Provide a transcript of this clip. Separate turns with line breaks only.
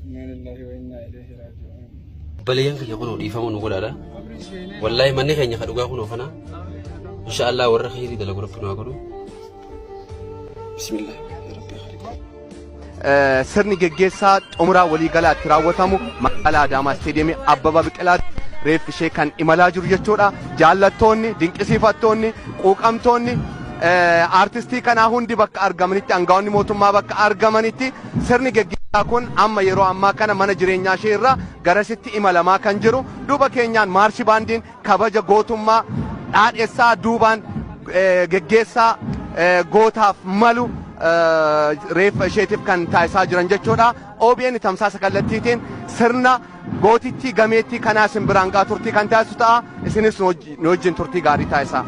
Inna lillahi wa inna ilayhi raaji'uun.
Obboleeyyan kiyya, kunoo dhiifama nu godhaadha. Wallaahi manni keenya ka dhugaa kunoo kana. Insha Allah warra khayrii dalagu Rabbi nu haa godhu. Bismillah. Ya Rabbi khaliq.
Sirni geggeessaa xumuraa waliigalaatti raawwatamu magaalaa Adaamaa, Isteediyeemii Abbabaa Biqilaatti reeffi ishee kan imalaa jiru jechuudha. Jaallattoonni, dinqisiifattoonni, quuqamtoonni aartistii kanaa hundi bakka argamanitti, aangaa'onni mootummaa bakka argamanitti, sirni geggeessaa kun amma yeroo ammaa kana mana jireenyaa ishee irraa garasitti imalamaa kan jiru. Duuba keenyaan maarshi baandiin kabaja gootummaa dhaadhessaa duubaan geggeessaa gootaaf malu reeffa isheetiif kan taasisaa jiran jechuudha. OBN tamsaasa kallattiitiin sirna gootittii gameettii kanaa isin biraan gaa turtii kan taasisu ta'a. Isinis nu wajjin turtii gaarii taasisaa.